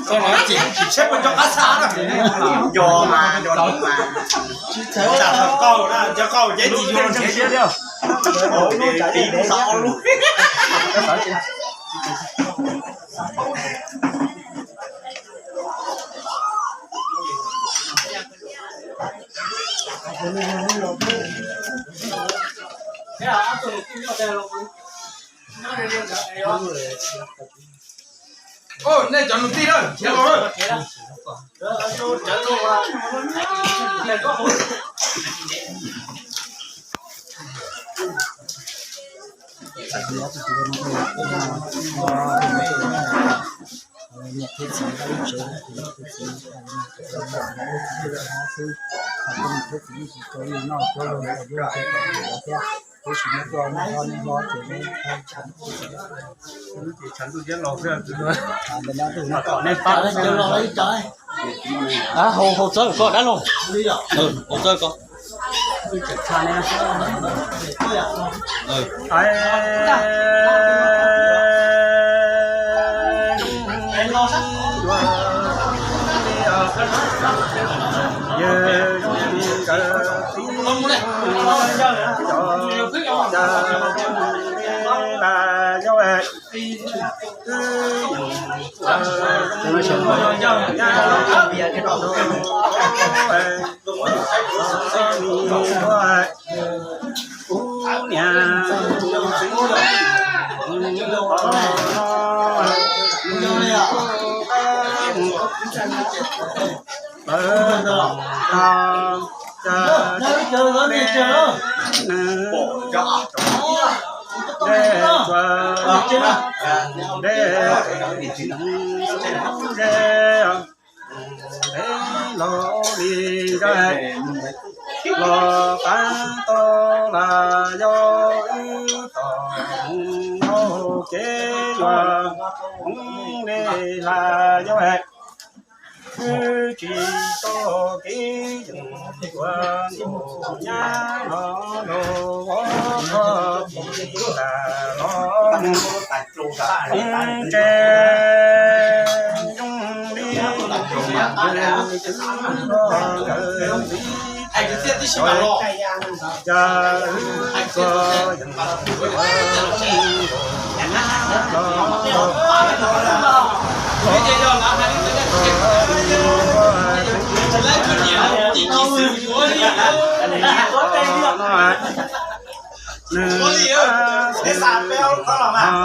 Koj no tsis tsis tsheb puas cov qab xa na. Yog mas, yog mas. Tsam qau na, cov qau ces tsis yog nrhiav li. Nej cov nus tij na, khiav los. Hau txawb koj dab laug, hau txawb koj. Los li ntawd los pab tau las yog wb tom mus hauv kev yuav hmoov li las yog wb tsis tau kev yeem yuav nkaus nyab los laus vauv txog tsis tas los mus. Tse zoo li tus ntawd txiv, cas wb txog yeej los los los nws toob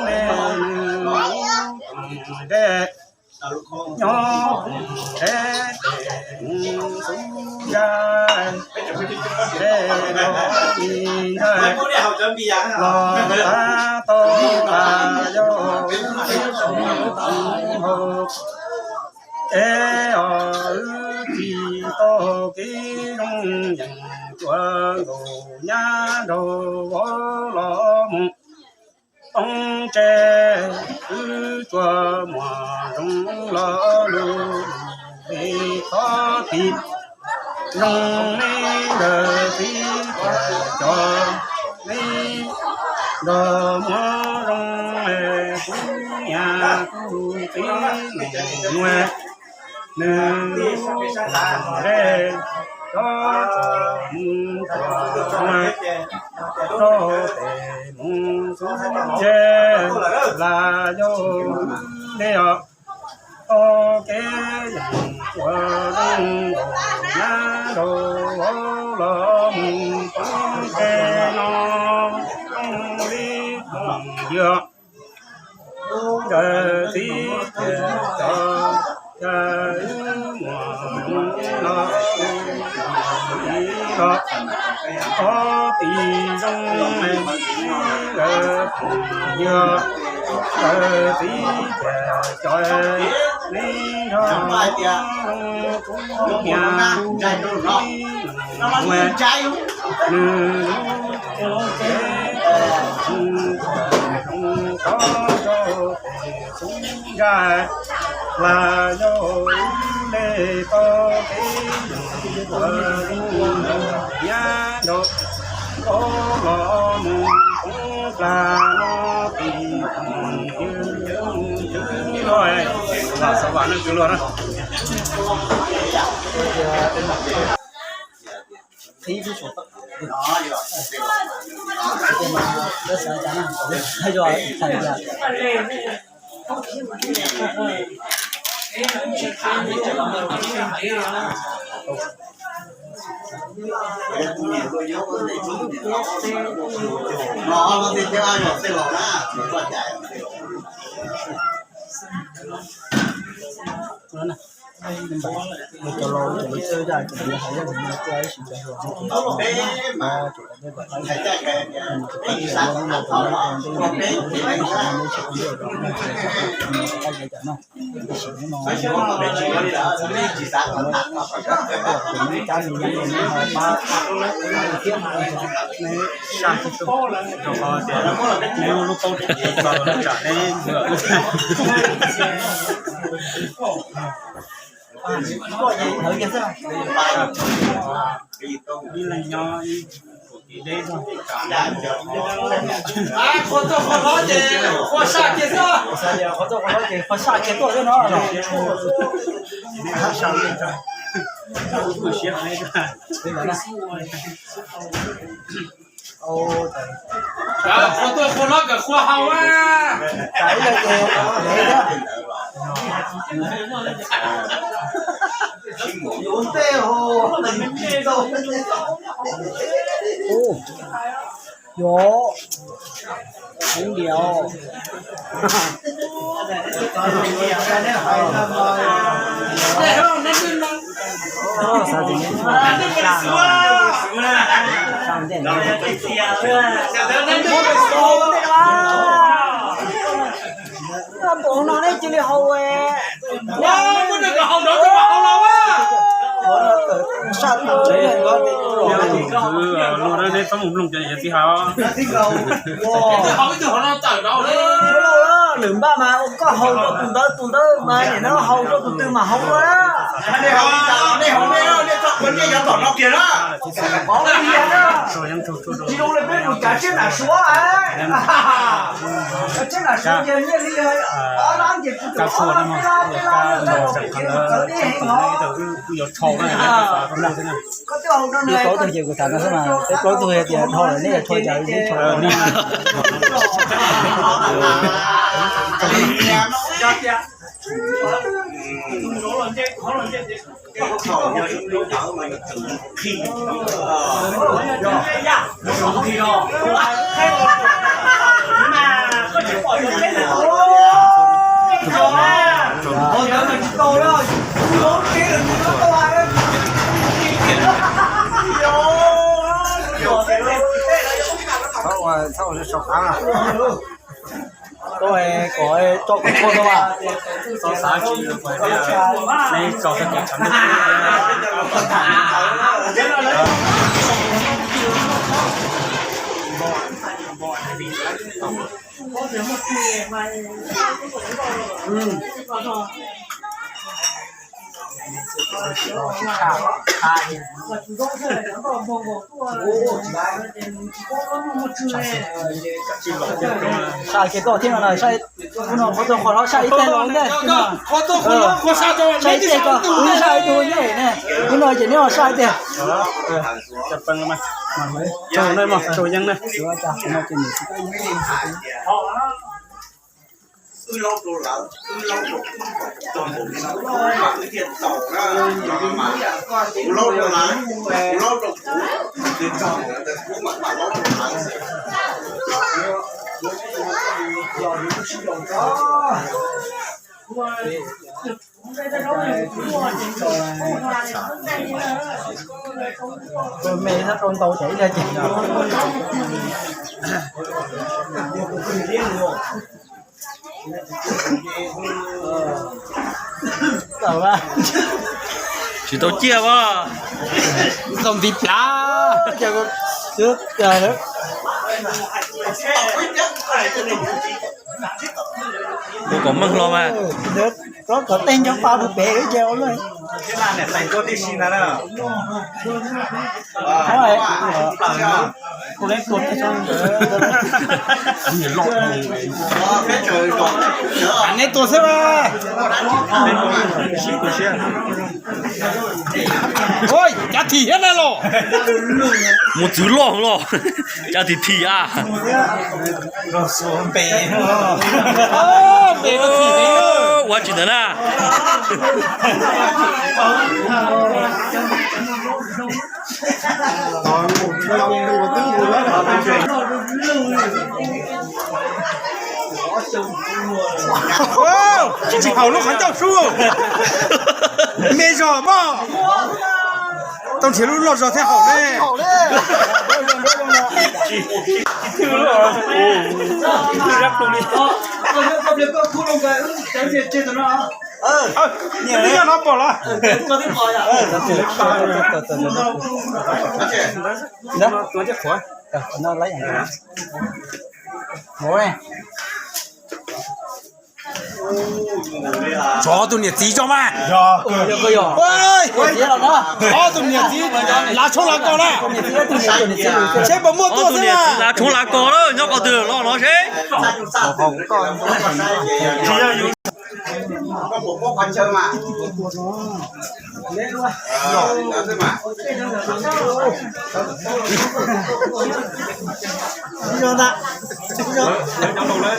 le nws dej nyob deb tes mus xub ncaig dej los li ncaig los pab tau las yog wb tsis tau mus hauv kev os, wb tsis tau kev zoo yeem yuav nkaus nyab nraug vauv los mus. Toob tse wb tsuas muaj zoo lo lus li thov txim zoo li ntawd txiv, cov li nrog muab zoo kuv niam kuv txiv nus nua nws lub dej rov tsom mus tsom nua rau tes mus xub ntsej las yog li os. Tau kev yeem tsuas zoo nkaus nyab nraug vauv los mus toob tse no zoo li khoom yog ntawd txiv tias cov cas wb muaj zoo los li los thov txim zoo li ntawd khoom yog ntawd txiv tias cov li nrog zoo kuv niam kuv txiv nus nua nws lub dej tsom mus tsom nua rau tes xub ntsej las yog wb li tau kev yeem tsuas zoo nkaus nyab nraug vauv los mus toob plag no tim khoom yog zoo li Xov vam nej tsis luag na. Cov laus cov lus txawj zaj cov hais yog mus tuaj ib sim cov hluas no ces Ib leeg nyob ib deb. Qhov tuaj qhov hlob ces qhua saj kiag xwb. Qhov tuaj qhov hlob ces qhua saj kiag tuaj xwb no. Qhov tuaj qhua hlob kom qhua haus a. Ua ntej ho. Yuav hov diam. Npam no nej cia li haus. Luag na, nej txhob mus mloog cov niam txiv hais. Lwm npaj mas koj haus rau tus ntawd, tus ntawd mas nim no haus rau tus twg mas haus dua na. Tsis zoo li peb mus tsav tsiab nram suav, tsiab nram suav ces nyiaj li ob lab ces kuv tau ob lab peb lab peb lab, txawv deb heev os. Peb plaub tug ces kuv tham no xwb mas peb plaub tug hais tias dhau lawm nej dhau cas peb dhau. Txhob ua sau qab na. Koj kom tso kom txhua tau mas. Txhob xav tsis yuav kuv hais tias nej tso txog kev tshav ntuj. Saj kiag koj thiab no na, saj ub no qhov tuaj qhov hlob saj ib teg los ntej. Saj ib teg koj, wb saj ib tug ncej ne, ub no ces neb los saj ib teg. Tsaus yeeb na. Me rau ntau ces ib yam ces tsis tau ciaj as. Tau ntiv plav. Kom meej hlo mas. Kom tej nco pa mus pem ces neb tua xwb. Cav thim thiab na los. Mus txwv loj los. Cav thim thim a. Ua tsis ntawd na. Tsis haum lub qhov ncauj sub. Me zog mog. Tau nrhiav lub loj zog thiab haum ne. Nyob no pom los. Tsov tus niam txiv tso mas. Tsov tus niam txiv lav tshoob lav kos na. Seb puas muaj tuaj xwb na. Lav tshoob lav kos lawm nyob qhov twg los no seb.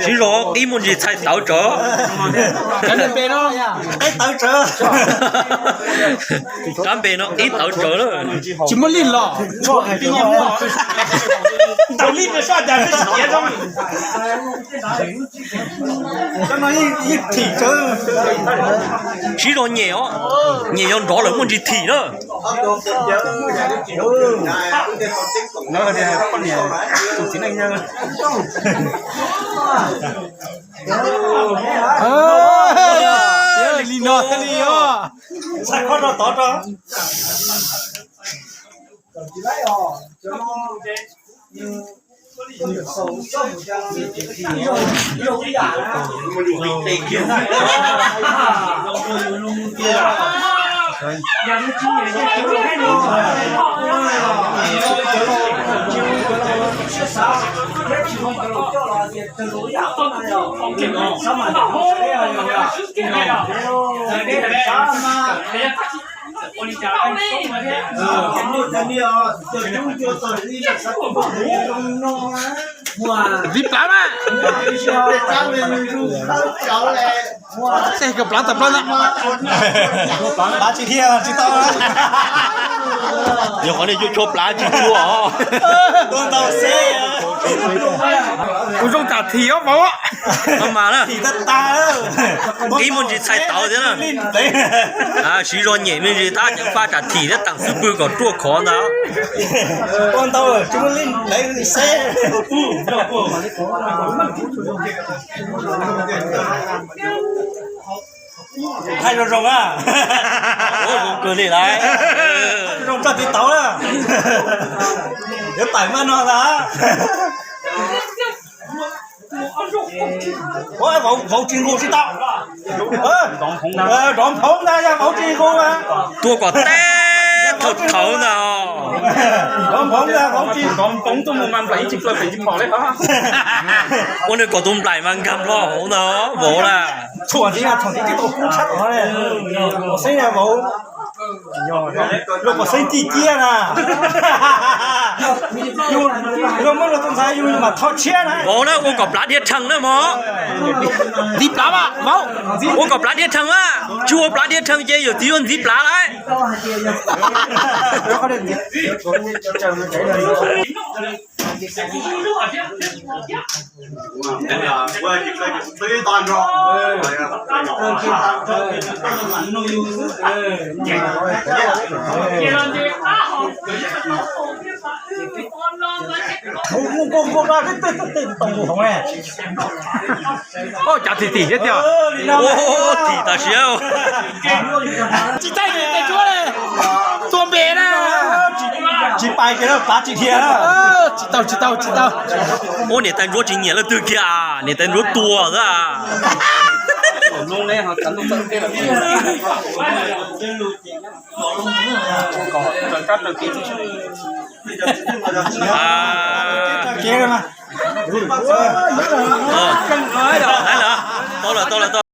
Siv zog ib muaj ntsis txhais tawv tsawv. Rab npe no ib tawv tsawv lawm. Tsis muaj lij los. Siv zog nyem os, nyem yog nrov lawm muaj ntsis thim na. Li no thiaj li os. Ntxiv plav mas. Tej kawg plav tawm plaws ntag. Plav tsis dhia tsis tau. Yog qhov nej yuav tshuab plav tsis tshua os. Kuv zoo tsam thim os vauv. Mas na, ib muaj ntsis txhais tawv thiab na. Siv zog nyem me ntsis tab cov faj tsam thim thiab teem xub pwg kom ruaj khov ntag. Hais zoo zoo a. Zoo kawg li lawm. Zoo tso tiv tauv na. Yuav tawm maj no ntag. Vauv tsis nqus tsis tau. Nrov phoov ntag yog vauv tsis nqus. Tua kom teb thawv thawv ntag. Nrov phoov ntag vauv tsis nqus. Ua nws kom tus nplaim mas nkag nplo hauv ntag vauv na. Txhuam ntxiv na, txhuam ntxiv tib tau kub tshab tom no. Pom xeeb na vauv. Luag pom xeeb ci ciab na. Luag muab luag tus ntxhais yug mam tho tshiab na. Vauv na ua kom plav dhia rhees na mog. Ntxiv plav mas vauv. Ua kom plav dhia rhees mas, tsis ua plav dhia rhees ces yawm txiv yuav ntxiv plav lawm. Ua cas thim thim thiab tiag. Thim tam sim. Tsis txaij niam tais ntsuab li. Tua npe na. Tsis pais kiag, plav tsis dhia. Tsis tau tsis tau tsis tau. Ua niam tais ntsuab tsis nyiam leej twg kiag, niam tais ntsuab tua xwb. Tau lawm, tau lawm, tau.